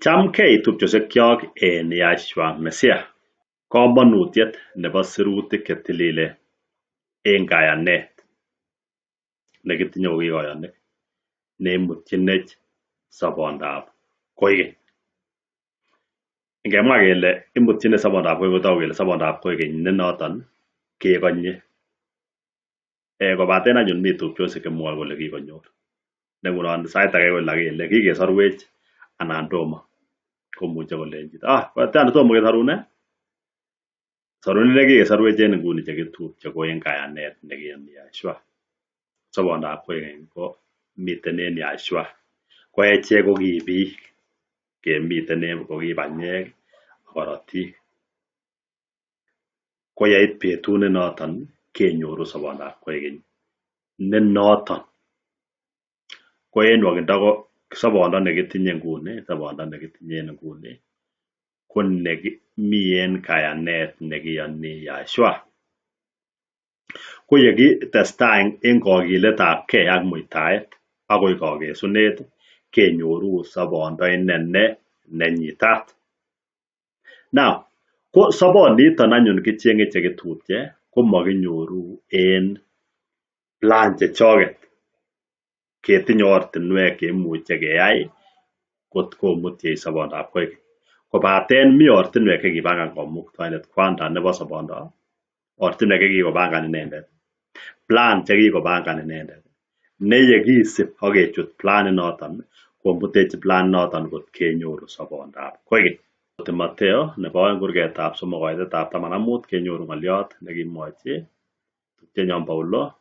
Chamgei tupchosiekyok en Yahshua Mesiah. Komonutiet nebo sirutik chetililen en kayanet nekitinye ko kikoyonik neimutyinech sobondab koikeny. Ingemwa kele imutyinech sobondab koikeny kotogu kele sobondab koikeny ne noton kekonye kobaten anyun mi tupchosiek chemwoe kole kikonyor. Ne ngunon sait age kele kikesorwech anan tomo komuche kolen chito ah tomo kesorun nee? Sorunet nekikesorwech en inguni chekitupche ko en kayanet nekiyoni Yahshua. Sobondab koikeny ko miten en Yahshua. Ko echek ko ki biik kemiten en ko ki banyek ak korotik. Ko yeit betut ne noton kenyoru sobondab koikeny ne noton. Ko en nwokindo ko sobondo nekitinye nguni, sobondo nekitinye en nguni ko mi en kayanet nekiyoni Yahshua. Ko yekitestai en kokiletabgei ak muitaet akoi kokesunet kenyoru sobondo inei nenyitat. Now ko soboniton anyun kichenge chekitupche komokinyoru en plan chechoket ketinye ortinwek cheimuche keyai kot komutyech sobondab koikeny. Kobaten mi ortinwek chekipangan komuktaindet Kwanda nebo sobondo, ortinwek chekikopangan inendet, plan chekikopangan inendet ne yekisib ak kechut plan inoton komutech plan inoton kot kenyoru sobondab koikeny. Timotheo nebo oeng kurgetab somok koitetab taman ak mut kenyoru ng'olyot nekimwochi tupchenyon Paulo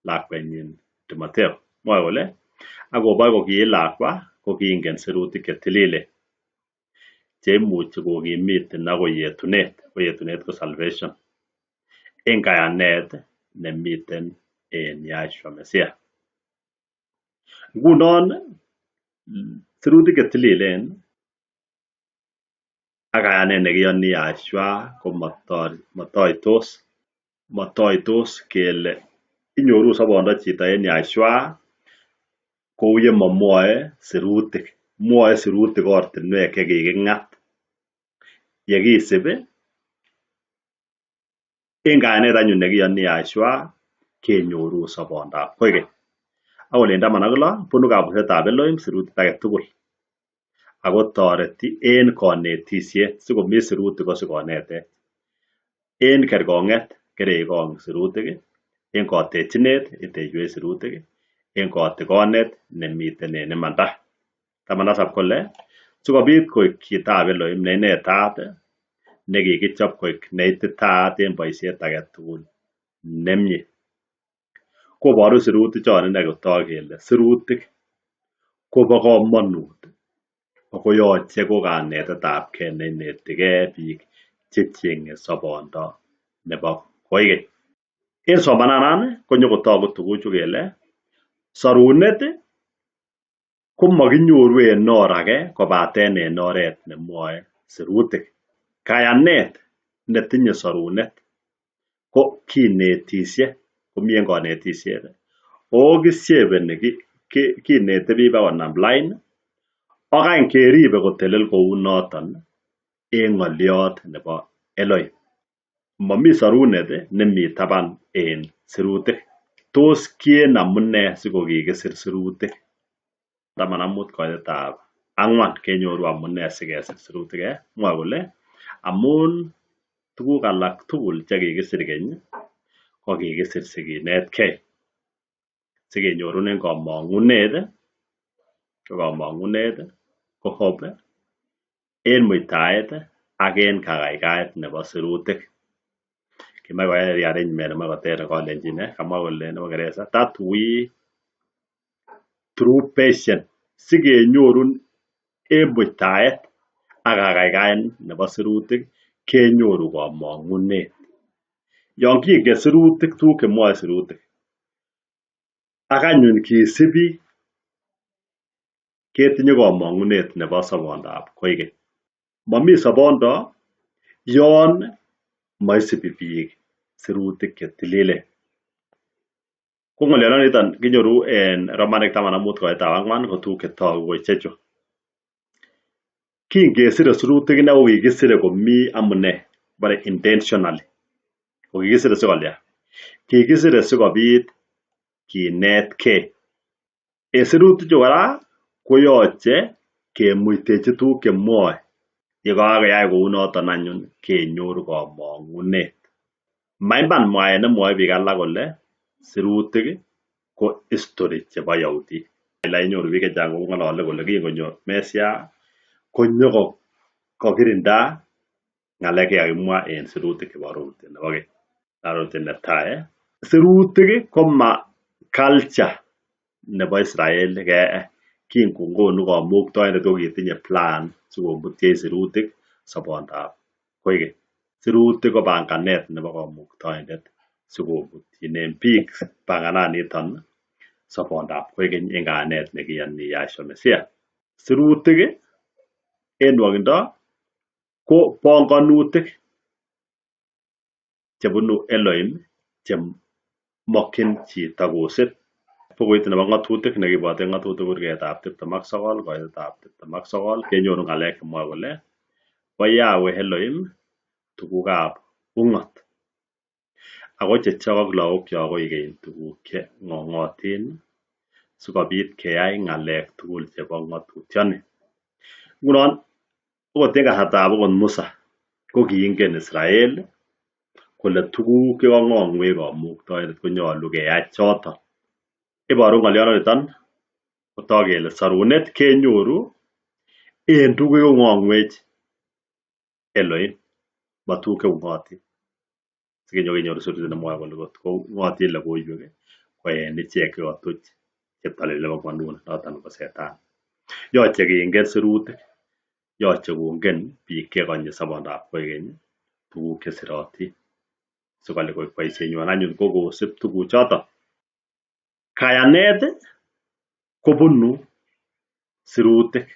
lakwenyin Timotheo. Mwoe kole akoboi ko kii lakwa kokingen sirutik chetililen cheimuchi kokimitin akoi yetunet, ko yetunet ko salvation en kayanet nemiten en Yahshua Mesiah. Ngunon sirutik chetililen ak kayanet nekiyoni Yahshua ko motoitos motoitos kele inyoru sobondo chito en Yahshua kou yemomwoe sirutik. Mwoe sirutik ortinwek chekiking'at yekisib en kayanet anyun nekiyoni Yahshua kenyoru sobondab koikeny. Ak kolen taman ak lo bunu kabusetab Elohim sirutik agetugul ako toreti en konetisiet sikomi sirutik ko sikonetech. En kerkong'et kerekong sirutik, en kotechinet itechwech sirutik, en kotikonet nemiten en imanda. Taman ak tisab kole sikobit koik chitab Elohim ne inetat nekikichop koik neititaat en boisiet agetugul nemie. Koboru sirutik chon inei kotok kele sirutik kobo komonut ako yoche ko kanetetabgei neinetigei biik checheng'e sobondo nebo koikeny. En somananan konyokotogu tuguchu kele sorunet komokinyoru en or age kobaten en oret nemwoe sirutik. Kayanet netinye sorunet ko kinetisie komi en konetisiet oo kishepeni kinete biik bakonam lain ak any keribe kotelel kounoton en ng'olyot nebo Elohim. Momi sorunet nemi taban en sirutik. Tos kien amune sikokikisir sirutik? Taman ak mut koitetab ang'wan kenyoru amune sikesir sirutik mwoe kole amun tuguk alak tugul chekikisir keny kokikisir sikinetkei sikenyorunen komong'unet ko komong'unet ko hope en muitaet ak en kakaikaet nebo sirutik. Kimoche koyai arrangement nemoche koter kalenjin kamwa kole nebo kingereza that we through patience sikenyorun en muitaet ak kakaikaet nebo sirutik kenyoru komong'unet. Yon kingen sirutik tuguk chemwoe sirutik ak anyun kisibi ketinye komong'unet nebo sobondab koikeny. Momi sobondo yon moisibi biik sirutik chetililen. Ko ng'olyondoniton kinyoru en Romanik taman ak mut koitab ang'wan ko tuguk chetogu ko ichechu. Kingesire sirutik inei kokikisire komii amune, kibore intentionally. Kokikisire sikolya? Kikisire sikobit kinetkei. En sirutichu kora koyoche kemuitechi tuguk chemwoe. Yekakeyai kounoton anyun kenyoru komong'unet. Maiman mwaet nemwoe biik alak kole sirutik ko history chebo Yahudi. Ila inyoru biik chechang kong'olole kole kingonyo Mesia konyokokirinda ng'alek chekakimwa en sirutik chebo arorutiet nebo keny. Arorutiet netai, sirutik koma culture nebo Israelik kingokonu kamuktaindet kokitinye plan sikomutyech sirutik sobondab koikeny. Sirutik ko panganet nebo kamuktaindet sikomutyinen biik pangananiton sobondab koikeny en kayanet nekiyoni Yahshua Messiah. Sirutik en nwokindo ko pongonutik chebunu Elohim chemokyin chito kosib. Bukuit nebo ng'otutik nekiibote ng'otutik kurketab 29 koitetab 29 kenyoru ng'alek chemwoe kole bo Yahweh Elohim tugukab ung'ot ako chechok ak lagokchok koikeny tuguk che ng'ong'otin sikobit keyai ng'alek tugul chebo ng'otutioni. Ngunon okot en kasartab okot Musa kokiingen Israel kole tuguk chekong'ong'wech kamuktaindet konyolu keyai choton. Iboru ng'olyondoniton kotok kele sorunet kenyoru en tuguk chekong'ong'wech Elohim ma tuguk cheung'otin. Sikenyoru sirutyet nemwoe kole kot koung'otin logoiwek ko en ichek chekotuch cheptailel nebo ng'wonduni noton ko setan. Yoche kingen sirutik, yoche kongen biik chekonye sobondab koikeny tuguk chesirotin sikolik boisienywan anyun ko kosib tuguchoton. Kayanet kobunu sirutik.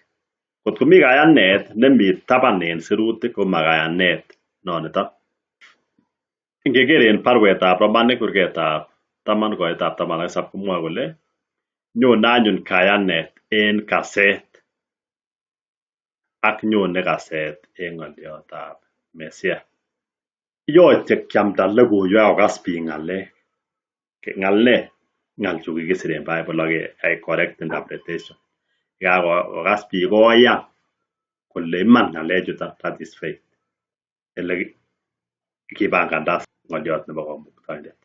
Kot komi kayanet nemi taban en sirutik komakayanet noniton. Ingeker en baruetab Romanik kurketab 10 koitab 17 komwoe kole nyone anyun kayanet en kaset ak nyone kaset en ng'olyotab Mesia. Yoche kiamda logoiwek ak kokas biik ng'alek. Ng'al nee? Ng'al chu kikisir en Bible ak keyai correct interpretation. Yekakokas biik koyan kole iman ng'alechuton that is faith. Ele kipanganda ng'olyot nebo kamuktaindet.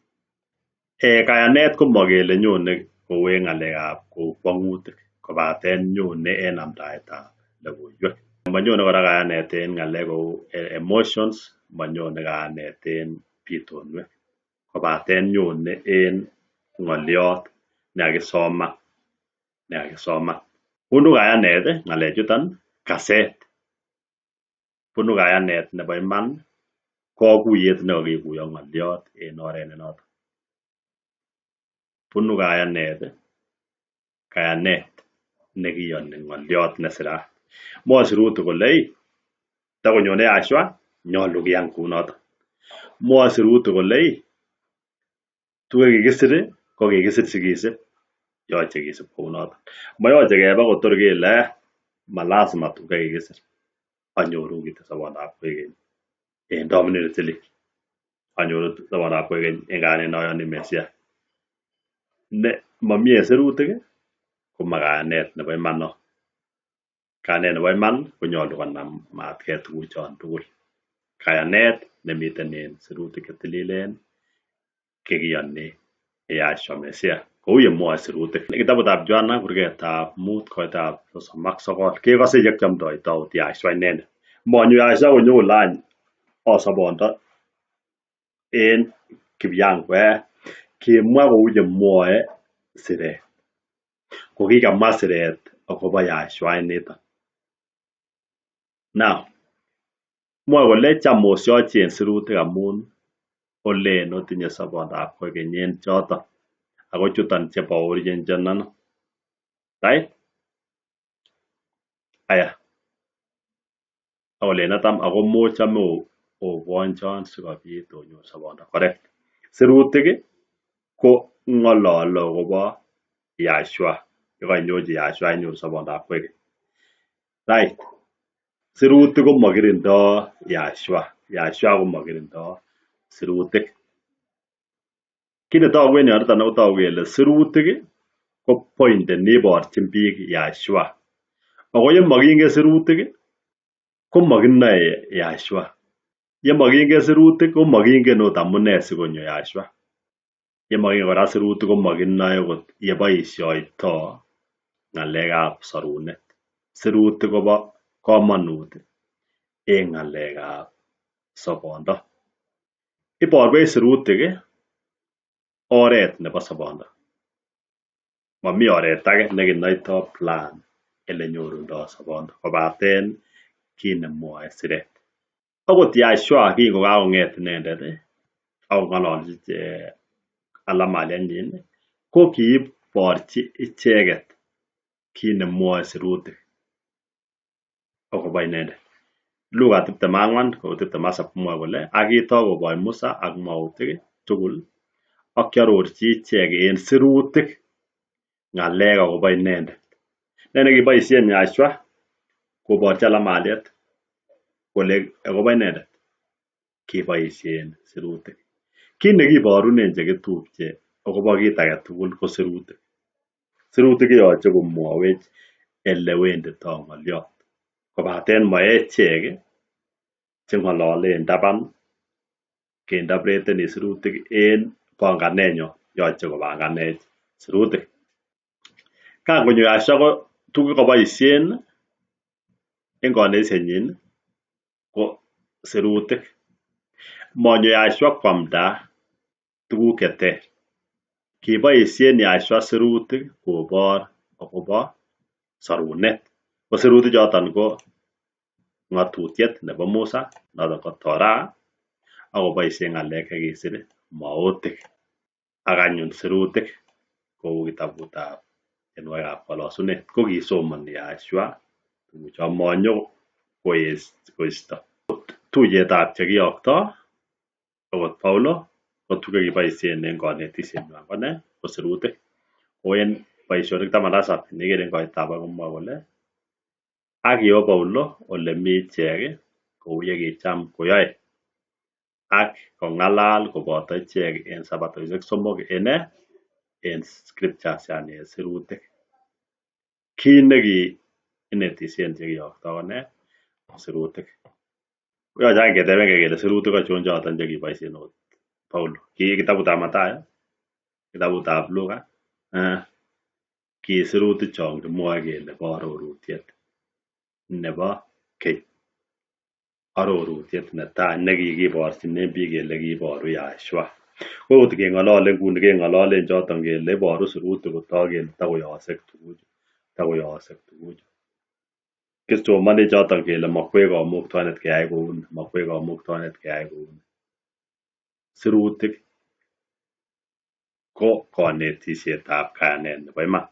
Kayanet komokele nyone kou en ng'alekab kou kwong'utik kobaten nyone en amdaetab logoiwek. Monyone kora kayanet en ng'alek kou emotions, monyone kayanet en bitonwek kobaten nyone en ng'olyot nekakisoman nekakisoman. Bunu kayanet ng'alechuton kaset. Bunu kayanet nebo iman kokuyet nekokikuyo ng'olyot en oret nenoton. Bunu kayanet kayanet nekiyoni ng'olyot nesirat. Mwoe sirutik kole tokonyone Yahshua nyolu kiyan kounoton. Mwoe sirutik kole tuguk chekikisir kokikisir sikisib yoche kisib kounoton. Moyoche keba kotor kele malasima tuguk chekikisir. Anyoru kityo sobondab koikeny en tominit netilil. Anyoru sobondab koikeny en kayanet noyoni Mesia. Ne momi en sirutik komakayanet nebo iman non. Kayanet nebo iman konyolu konamatke tuguchon tugul. Kayanet nemiten en sirutik chetililen chekiyoni Yahshua Messiah kou yemwoe sirutik. Kitabutab Johana kurketab 5 koitab 39 kekose yekiomdoito okot Yahshua inendet. Monyo Yahshua konyo kole any asobondo en kivyangu kimwa kou yemwoe siret. Kokikamwa siret akobo Yahshua initon. Now, mwoe kole cham osyochi en sirutik amun olen otinye sobondab koikeny en choton ako chuton chebooryenchonon. Right? Aya. Akolen tam ako mochome obonchon sikobit onyor sobondo. Correct. Sirutik ko ng'olole akobo Yahshua. Yekoinyorchi Yahshua inyoru sobondab koikeny. Right. Sirutik komokirindo Yahshua, Yahshua komokirindo sirutik. Kit netogu en yoniton kotogu kele sirutik ko point neiborchin biik Yahshua. Ako yemokingen sirutik komokinoe Yahshua. Yemokingen sirutik komokingen ot amune sikonyo Yahshua. Yemokingen kora sirutik komokinoe okot yeboishoito ng'alekab sorunet. Sirutik kobo komonut en ng'alekab sobondo. Iborwech sirutik oret nebo sobondo. Momi oret age nekinoito plan elenyorundo sobondo kobaten kit nemwoe siret. Okot Yahshua kingokakong'et inendet ak kong'ololchi alamalienyin ko kiiborchi icheket kit nemwoe sirutik akobo inendet. Luka 24:27 komwoe kole ak kitoi koboch Musa ak mwautik tugul ak kiarorchi ichek en sirutik ng'alek akobo inendet. Ne nekiboisien Yahshua koborchi alamaliet kole akobo inendet? Kiboisien sirutik. Kit nekiborunen chekitupche akobo kit agetugul ko sirutik. Sirutik keyoche komwowech elewendito ng'olyot kobaten moechek cheng'olole en taban keinterpreteni sirutik en panganenyon, yoche kopanganech sirutik. Kan konyo Yahshua ko tuguk chekoboisien en konetishenyin ko sirutik. Monyo Yahshua kwamda tuguk cheter. Kiboisien Yahshua sirutik kobor akobo sorunet. Ko sirutik choton ko ng'atutiet nebo Musa noton ko Torah ak koboisien ng'alek chekisir maotik ak anyun sirutik kou kitabutab tienwogikab kolosunet ko kisomoni Yahshua tuguchon monyo koisto. Tuiyetab chekiyokto okot Paulo ko tuguk chekiboisien en konetishenywan ko nee? Ko sirutik. Ko en boisionik 17 iniker en koitab oeng komwoe kole ak kiwo Paulo olemi ichek kou yekicham koyoe ak kong'alal koboto ichek en sabatoisiek somok en nee? En scriptures yani en sirutik. Kit nekinetishen chekiyokto ko nee? Sirutik. Koyoche any ketebengei kele sirutik achon choton chekiboisien okot Paulo. Ki kitabutab Mathayo? Kitabutab Luka? Ki sirutik chon kimwoe kele bo arorutiet nebo keny. Arorutiet netai nekikiborchinen biik kele kiiboru Yahshua. Ko okot ngeng'olole nguni keng'ololen choton kele iboru sirutik kotok kele takoyookse tuguchu, takoyookse tuguchu. Kisomoni choton kele makwech kamuktaindet keyai kouni, makwech kamuktaindet keyai kouni. Sirutik ko konetishetab kayanet nebo iman.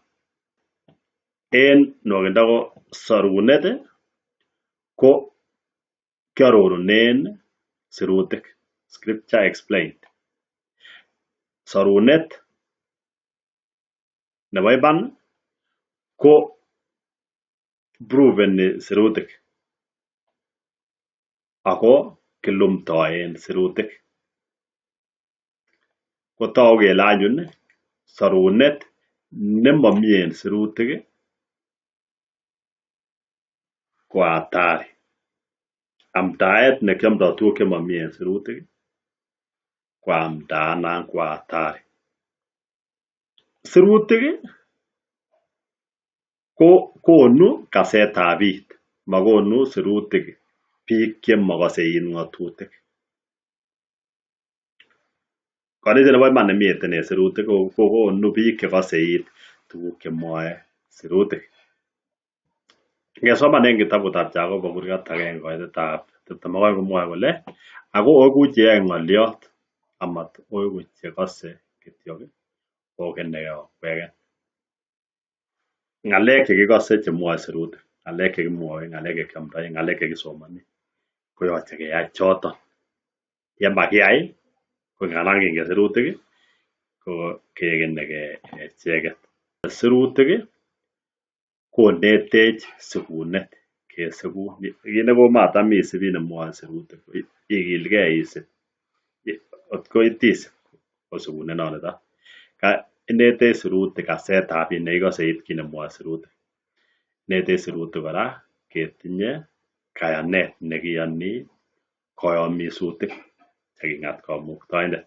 En nwokindo ko sorunet ko kiarorunen sirutik. Scripture explained. Sorunet nebo iman ko proveni sirutik ako kilumtoen sirutik. Kotogu kele anyun sorunet nemomi en sirutik ko hatari. Amdaet nekiomdo tuguk chemomi en sirutik ko amda anan ko hatari. Sirutik ko konu kasetab it, makonu sirutik biik chemokose it ng'otutik. Konetisiet nebo iman nemiten en sirutik kokonu biik chekose it tuguk chemwoe sirutik. Ngesoman en kitabutab Jacobo kurgat agenge koitetab 22 komwoe kole ako oegu cheyoe ng'oliot amat oegu chekose kityok okenegei okwegen. Ng'alek chekikose chemwoe sirutik, ng'alek chekimwoe, ng'alek chekiomdoi, ng'alek chekisomoni koyoche keyai choton. Yemakiyai ko nganan kingen sirutik ko kekenegei echeket. Sirutik konetech sikunet. kesibu kit nekomatam isibi nemwoe sirutik ikilgei isib kotko isib kosibunet noniton. Inetech sirutik kasetab it nekikose it kit nemwoe sirutik. Inetech sirutik kora ketinye kayanet nekiyoni koyomisutik cheking'at Kamuktaindet.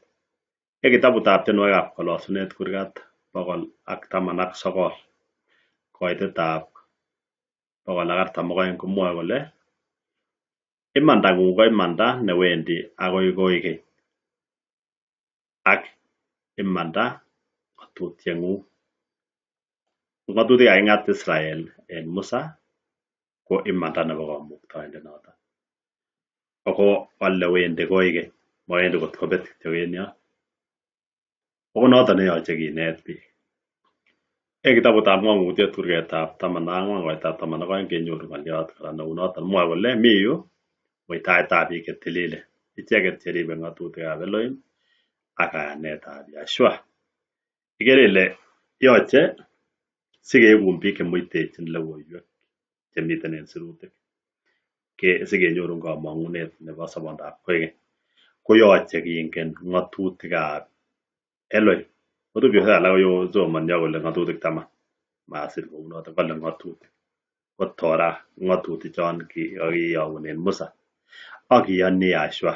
En kitabutab tienwogikab kolosunet kurgat 119 koitetab 142 komwoe kole imandang'ung ko imanda newendi agoi koikeny ak imanda ng'atutieng'ung. Ng'atutik kaking'at Israel en Musa ko imanda nebo Kamuktaindet noton. Ako kole wendi koikeny, mowendi kot kobet kityok en yon. Ako noton neyoche kinet biik. En kitabutab ng'ong'utiet kurgetab 14 koitab 12 kenyoru ng'olyot kora neunoton mwoe kole mi yu muitaetab biik chetililen icheket cheribe ng'atutikab Elohim ak kayanetab Yahshua. Ikere ile yoche sikeikun biik chemuitechin logoiwek chemiten en sirutik sikenyorun komong'unet nebo sobondab koikeny koyoche kingen ng'atutikab Elohim. Kotupchosiek alak kosomoni ak kole ng'atutik taman. Masir kounoton kole ng'atutik. Ko Torah ng'atutik chon kokiyokunen Musa ak iyoni Yahshua.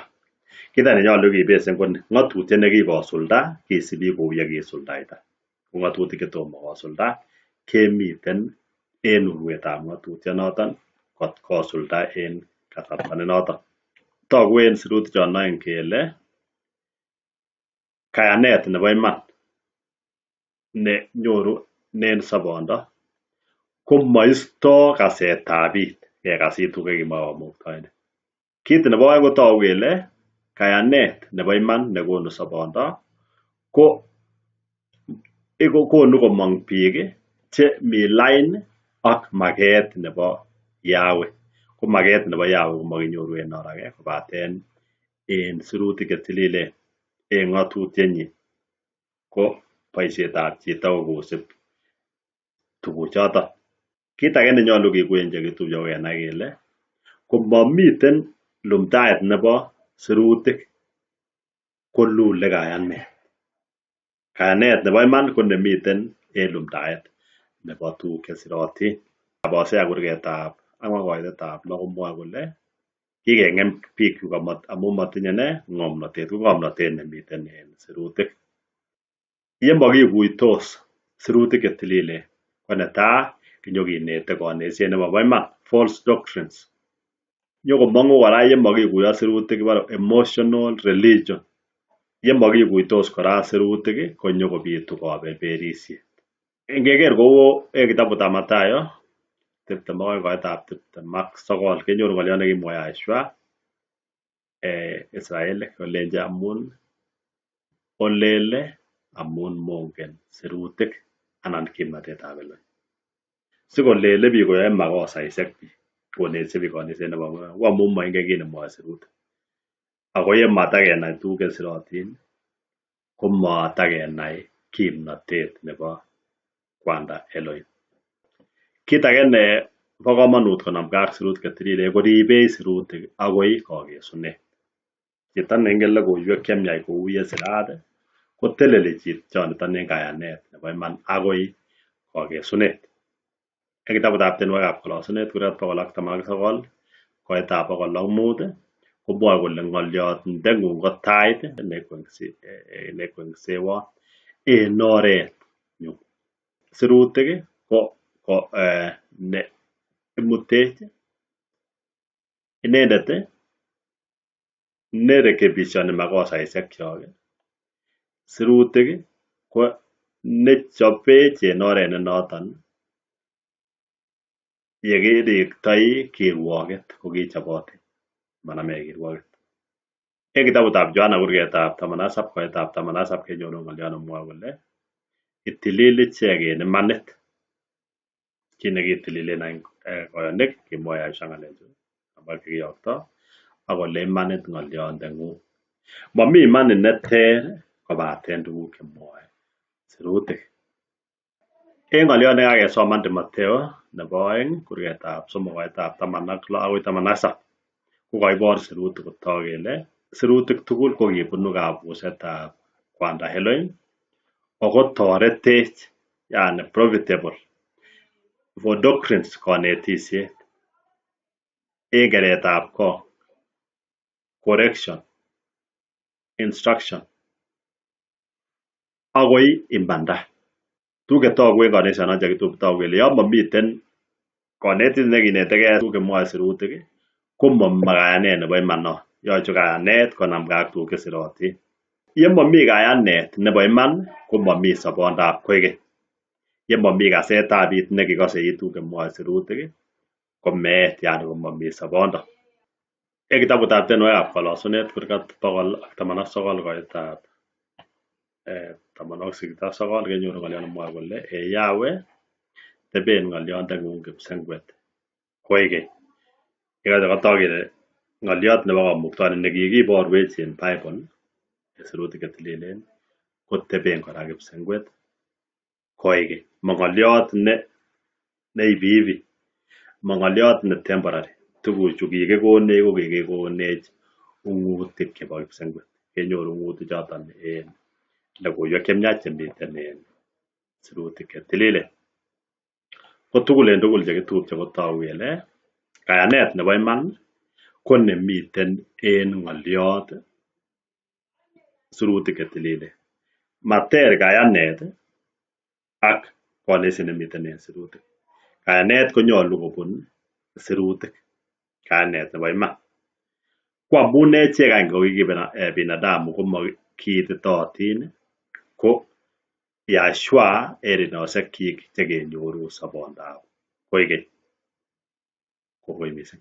Kit any nenyolu kibesen koni ng'atutiet nekikosulda kisibi kou yekisuldaita. Ko ng'atutik chetomo kosulda kemiten en urwetab ng'atutyonoton kot kosulda en kasarta nenoton. Togu en sirutik chon oeng kele kayanet nebo iman nenyorunen sobondo komoisto kasetab it kekas it tuguk chekimwa Kamuktaindet. Kit nebo oeng kotogu kele kayanet nebo iman nekonu sobondo ko konu komong biik chemi lain ak maket nebo Yahweh. Ko maket nebo Yahweh komokinyoru en or age kobaten en sirutik chetililen en ng'atutienyin ko boisietab chito ko kosib tuguchoton. Kit age nenyolu kikuyen chekitupcho ko kenai kele komomiten lumdaet nebo sirutik kolule kayanet. Kayanet nebo iman ko nemiten en lumdaet nebo tuguk chesirotin. Hosea kurgetab ang'wan koitetab lo komwoe kole kikeng'em bikyuk amun motinye nee ng'omnotet ko ng'omnotet nemiten en sirutik. Yemokikuitos sirutik chetililen ko netaa kinyokinete konetiset nemobo iman false doctrines. Nyokomong'u kora yemokikuiyo sirutik kibore emotional religion. Yemokikuitos kora sirutik konyokobitu kaberberisiet. Ingeker kou en kitabutab Mathayo 22 koitab 29 kenyoru ng'olyot nekimwoe Yahshua Israelik kolenchi amun olele amun mongen sirutik anan kimnatetab Elohim. Sikolele biik koyoe makosaisiek biik konetisie biik konetiset nebo ko amun moingen kit nemwoe sirutik. Ako yematakenai tuguk chesirotin komatakenai kimnotet nebo kwanda Elohim. Kit age nebo komonut konamgei ak sirutik chetililen ko ribech sirutik akoi kokesunet. Chito neingen logoiwek chemiach kou yesirat koteleli chichoniton en kayanet nebo iman akoi kokesunet. En kitabutab tienwogikab kolosunet kurgat 119 koitab 105 komwoe kole ng'olyondeng'ung ko tait nekwengsewon en orenyun. Sirutik ko ne imutech inendet nerekebishoni makosaisiekyok. Sirutik ko nechobech en oret nenoton yekiriktoi kirwoket kokichobote manamech kirwoket. En kitabutab Johana kurgetab 17 koitab 17 kenyoru ng'olyot nemwoe kole itilil ichek en imanit. Kit nekitililen any koyonik kimwoe Yahshua ng'alechu kiyokto ak kole imanit ng'olyondeng'ung. Momi imanit neter kobaten tuguk chemwoe sirutik. En ng'olyot nekakesoman Timotheo nebo oeng kurgetab 3 koitab 16 akoi 17 kokoibor sirutik kotok kele sirutik tugul kokibunu kabusetab kwanda Elohim ako toretech yani profitable for doctrines konetisiet en keretab kong correction, instruction akoi imanda. Tuguk chetogu en konetishonon chekitupto kele yon momiten konetik nekinetekei tuguk chemwoe sirutik komo kayanet nebo iman non. Yoche kayanet konamgei ak tuguk chesirotin. Yemomi kayanet nebo iman komomi sobondab koikeny. Yemomi kasetab it nekikose it tuguk chemwoe sirutik ko meet yani komomi sobondo. En kitabutab tienwogikab kolosunet kurgat 119 koitab 89 kenyoru ng'olyot nemwoe kole Ee Yahweh teben ng'olyondeng'ung kipsengwet koikeny. Yoton kotok kele ng'olyot nebo kamuktaindet nekikiborwech en Bible en sirutik chetililen koteben kora kipsengwet koikeny. Mong'olyot ne hivi hivi, mong'olyot ne temporary. Tuguchu kikikonech ko kikikonech ung'utik chebo kipsengwet. Kenyoru ung'utik choton en logoiwek chemiach chemiten en sirutik chetililen. Ko tugul en tugul chekitupche kotogu kele kayanet nebo iman ko nemiten en ng'olyot sirutik chetililen. Mater kayanet ak konetisyet nemiten en sirutik. Kayanet konyolu kobun sirutik, kayanet nebo iman. Ko amun echek any ko ki binadamu komokiititootin ko Yahshua en rinosiekchik chekenyoru sobondab koikeny. Kongoi missing.